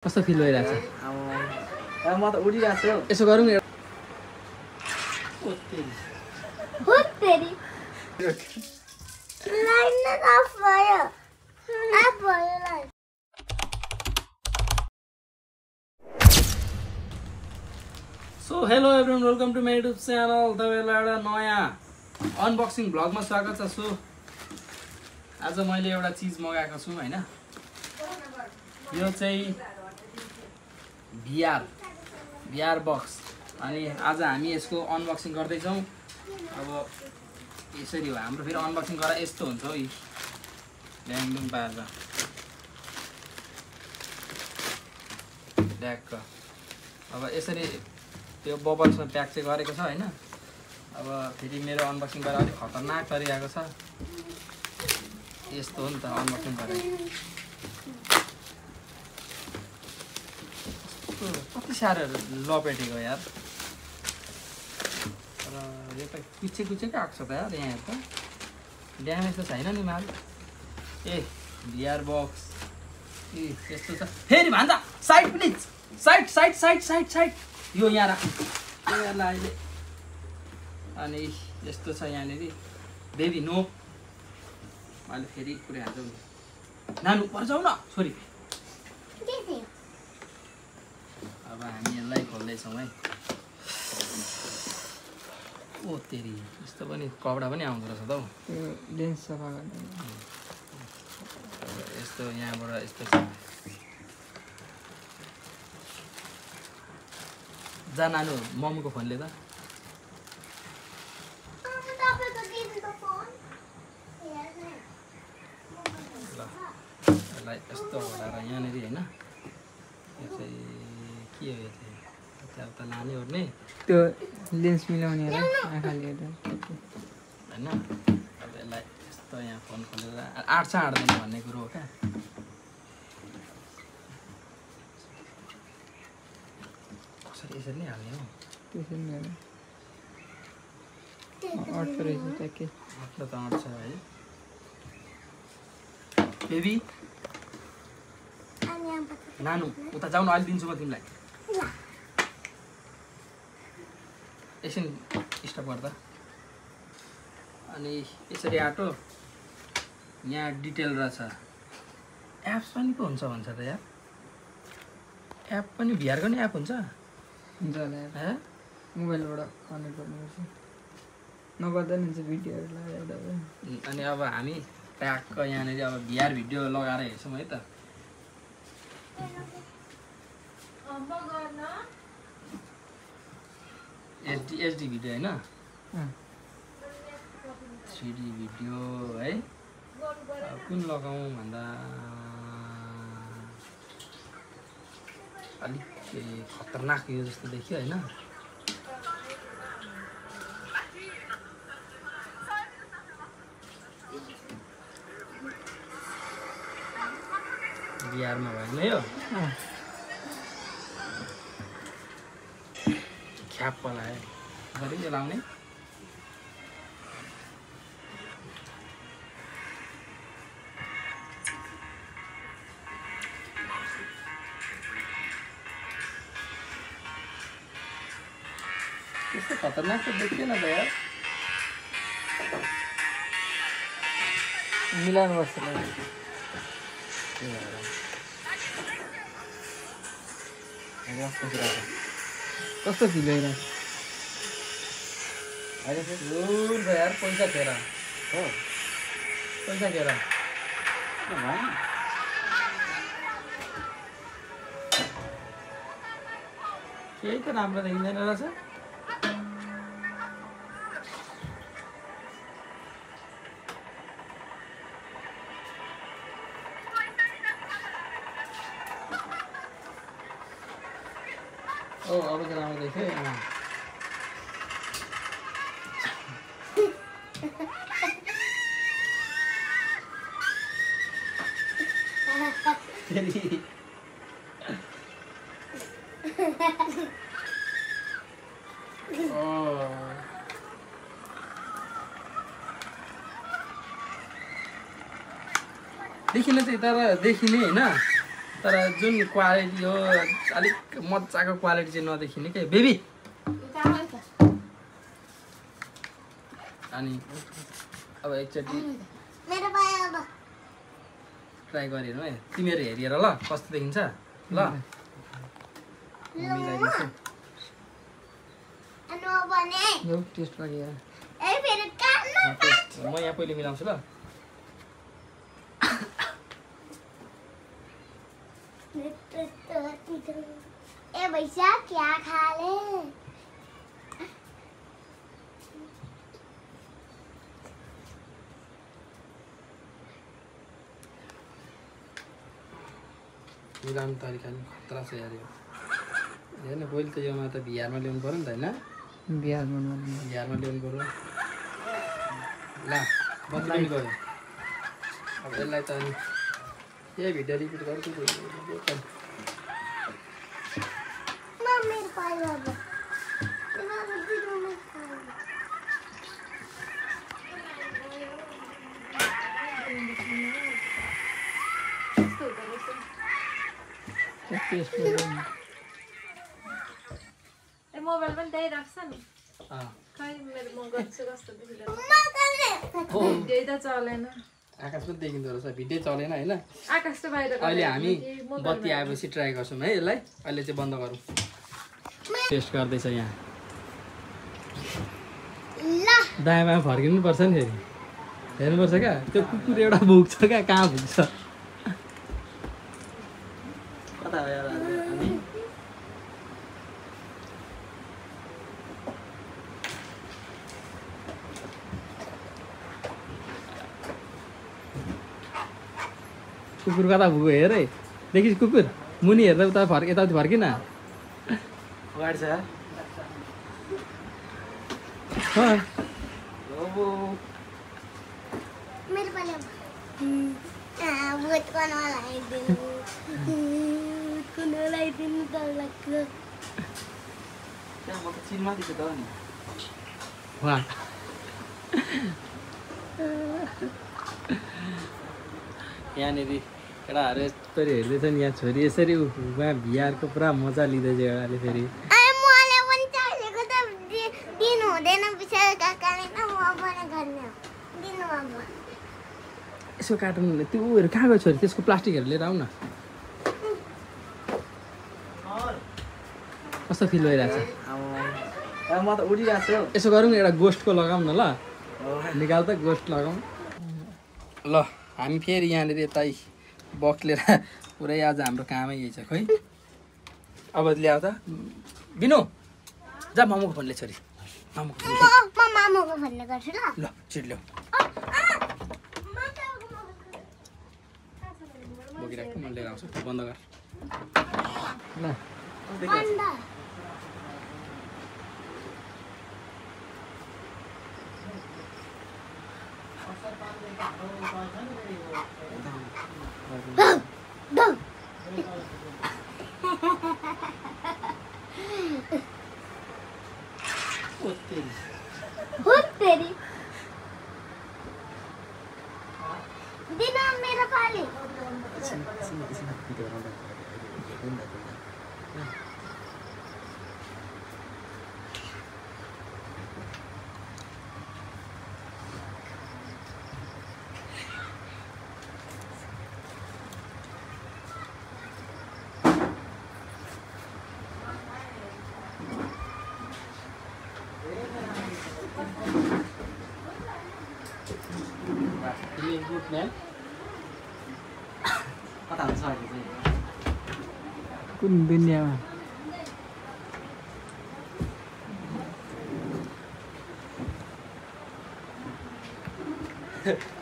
कस्तो फिल भइरहेछ? म त उडिरहेको छु। यसो गरौँ न। So hello everyone, welcome to my YouTube channel. तपाईँलाई एउटा नयाँ अनबक्सिङ भ्लगमा स्वागत छ। सो आज मैले एउटा चिज मगाएको छु हैन। यो चाहिँ भिआर बक्स। अनि आज हामी यसको अनबक्सिङ गर्दैछौँ। अब यसरी हो हाम्रो फेरि अनबक्सिङ गरेर यस्तो हुन्छ हौ। ड्याङडुङ पाएर ड्याक्क अब यसरी त्यो बबल्समा प्याक चाहिँ गरेको छ हैन। अब फेरि मेरो अनबक्सिङ गरेर अलिक खतरनाक तरिकाको छ। यस्तो हो नि त अनबक्सिङ गरेर। कति साह्रो लपेटेको यार। र यो त कुचेकै आएको छ त यार। यहाँ त ड्यामेज त छैन नि माल। ए भिआर बक्स ए यस्तो छ। फेरि भन्दा साइड प्लिज, साइड यो यहाँ राख्नु अहिले। अनि यस्तो छ यहाँनिर बेबी नो। मैले फेरि पुरै हाल्छौँ नि। नानु पर्छौ न छोरी। अब हामी यसलाई खोल्दैछौँ है। ओ तेरी यस्तो पनि कपडा पनि आउँदो रहेछ त हौ। त्यो लेन्स सफा गर्ने यस्तो यहाँबाट यस्तो छ। जा नानु मम्मीको फोनले त। ल यसलाई यस्तो हटाएर यहाँनिर होइन। यो चाहिँ के हो? यो चाहिँ यताउता लाने ओर्ने त्यो लेन्स मिलाउने र आँखाले हेर्दा होइन। अब यसलाई यस्तो यहाँ फोन खोलेर आँट्छ आँट्दैन भन्ने कुरो हो क्या। कसरी यसरी नै हाल्ने हो? त्यसरी नै अट्छ रहेछ ट्याक्कै। मतलब त आँट्छ है बेबी। नानु उता जाउन अहिले दिन्छु म तिमीलाई। एकछिन स्टप गर्दा। अनि यसरी आँटो यहाँ डिटेल रहेछ। एप्स पनि पो हुन्छ भन्छ त यार। एप पनि भिआरको नि एप हुन्छ होला मोबाइलबाट कनेक्ट गर्नुपर्छ। नगर्दा नि हुन्छ भिडियोहरू लगाएर। अनि अब हामी ट्याक्क यहाँनिर अब भिआर भिडियो लगाएर हेर्छौँ है त। एचडी भिडियो होइन, 3D भिडियो है। कुन लगाउँ भन्दा अलिक खतरनाक यो जस्तो देखियो होइन। बिहारमा भएन यो। ख्याप पलायो गरी यो लाउने। त्यस्तो खतरनाक त देखिएन त यार। मिलाउनुपर्छ कस्तो फिल भइरहेछ? अहिले चाहिँ यार पैसा खेर हो। पैसा खेर केही त राम्रो देखिँदैन रहेछ। ओ अब त राम्रो देख्यो। देखिन चाहिँ तर देखिने होइन। तर जुन क्वालिटी हो अलिक मजाको क्वालिटी चाहिँ नदेखिने के बेबी। अनि अब एकचोटि ट्राई गरिहेरौँ है, तिमीहरू हेरिहेर ल कस्तो देखिन्छ ल। मिलाइदिन्छु टेस्ट गरिया म यहाँ पहिले मिलाउँछु ल। ए भैया क्या खा ले? मिलाउने तरिका नि खतरा छ यार यो। हेर्न पहिले त योमा त बिहारमा ल्याउनु पऱ्यो नि त होइन? बिहारमा बिहारमा ल्याउनु पऱ्यो। ल बत्ती पनि गयो। अब यसलाई त अनि यही भिडियो रिपिट गर्छु। मेरो पाइ बाबा टेस्ट गर्नु मोबाइल पनि त्यही राख्छ नि खै मेरो म गर्छु कस्तो देखिरहेको भिडियो त चलेन आकाश पनि देखिँदो रहेछ भिडियो चलेन होइन। आकाश त बाहिर अहिले हामी बत्ती आएपछि ट्राई गर्छौँ है यसलाई। अहिले चाहिँ बन्द गरौँ। टेस्ट गर्दैछ यहाँ। दायाँ बायाँ फर्किनुपर्छ नि फेरि हेर्नुपर्छ क्या। त्यो कुकुर एउटा भुक्छ क्या, कहाँ भुक्छ कता हो यार हामी। कुकुर कता भुको हेर है, देखिस् कुकुर मुनि हेर्दा उता यताउति फर्किन अगाडि छ। मेरो पाइ भूत को लगाइदिनु डर लाग्छ। यहाँनिर केटाहरू यस्तरी हेर्दैछ नि। यहाँ छोरी यसरी उहाँ बिहारको पुरा मजा लिँदैछ एउटाले फेरि। मलाई पनि चाहिएको त दिनु हुँदैन बिचारेका कारण म पनि गर्ने हो दिनु अब। यसो कार्टुन त्योहरू कहाँ गयो छोरी? त्यसको प्लास्टिकहरू लिएर आऊ न। कस्तो फिल भइरहेछ? म त उडिरहेको छु। यसो गरौँ एउटा गोस्टको लगाऊँ न ल। निकाल त गोस्ट लगाऊँ ल। हामी फेरि यहाँनिर यतै बक्स लिएर पुरै आज हाम्रो कामै यही छ खोइ। अब ल्याऊ त बिनु, जा मामुको फोनले छोरी मामुको फोन म मामुको भन्ने गर्छु ल। ल छिट ल्याऊ। बोकिराख्नु म लिएर आउँछु। बन्द गर ल। बन्द तेरी दिना मेरा पाली कता हुन्छ अहिले चाहिँ? कुन दुनियाँमा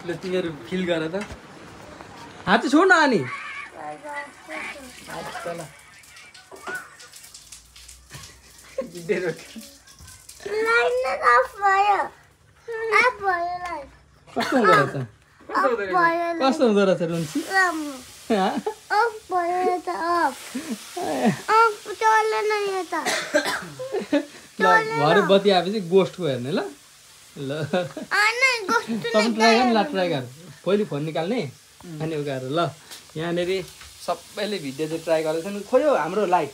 ल तिमीहरू फिल गर त। हात चाहिँ छोड्न अनि लाइन अफ भयो अफ भयो लाइन कस्तो हुँदो रहेछ? अफ भयो कस्तो हुँदो रहेछ रुन्सी? अफ भयो त अफ चलेन यो त ल भरे बत्ती आएपछि गोस्टको हेर्ने ल। ल तपाईँ ट्राई गर्नु ल, ट्राई गर। पहिले फोन निकाल्ने अनि उगाएर ल। यहाँनिर सबैले भिडियो चाहिँ ट्राई गर्दैछन् खोयो हाम्रो लाइट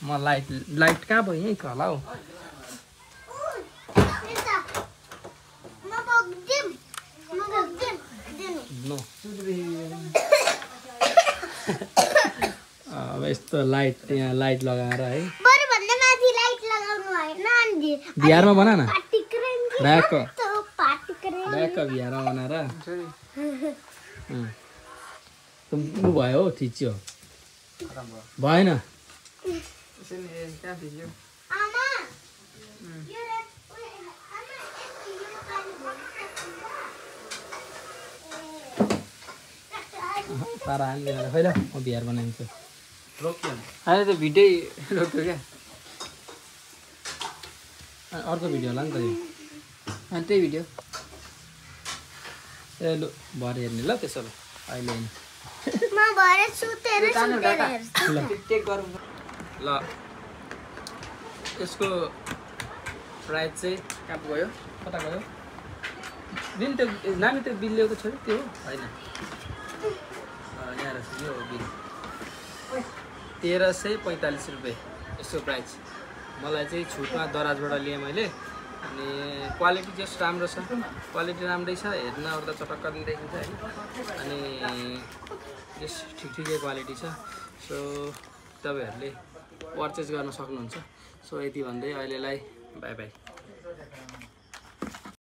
म लाइट कहाँ भयो यहीँ छ होला हौ नो अब यस्तो लाइट यहाँ लाइट लगाएर है बिहारमा बना न ब्याक बिहारमा बनाएर ऊ भयो हौ थिच्यो भएन कहाँ थियो तारा हाल्ने खै ल म बिहार बनाइदिन्छु रोक्यो अहिले त भिडियो रोक्यो क्या अर्को भिडियो होला नि त यो अनि त्यही भिडियो ए लु भरे हेर्ने ल त्यसो भए अहिले होइन ल टेक गरौँ ल यसको प्राइस चाहिँ कहाँ गयो कता गयो बिल त्यो नानी त्यो बिल ल्याएको छोड्यो त्यो होइन यहाँ रहेछ यो बिल 1345 रुपियाँ यसको प्राइस मलाई चाहिँ छुटमा दराजबाट लिएँ मैले अनि क्वालिटी जस्ट राम्रो छ क्वालिटी राम्रै छ हेर्न ओर्दा चटक्क पनि देखिन्छ होइन अनि यस ठिकै क्वालिटी छ सो तपाईँहरूले पर्चेस गर्न सक्नुहुन्छ सो यति भन्दै अहिलेलाई बाई बाई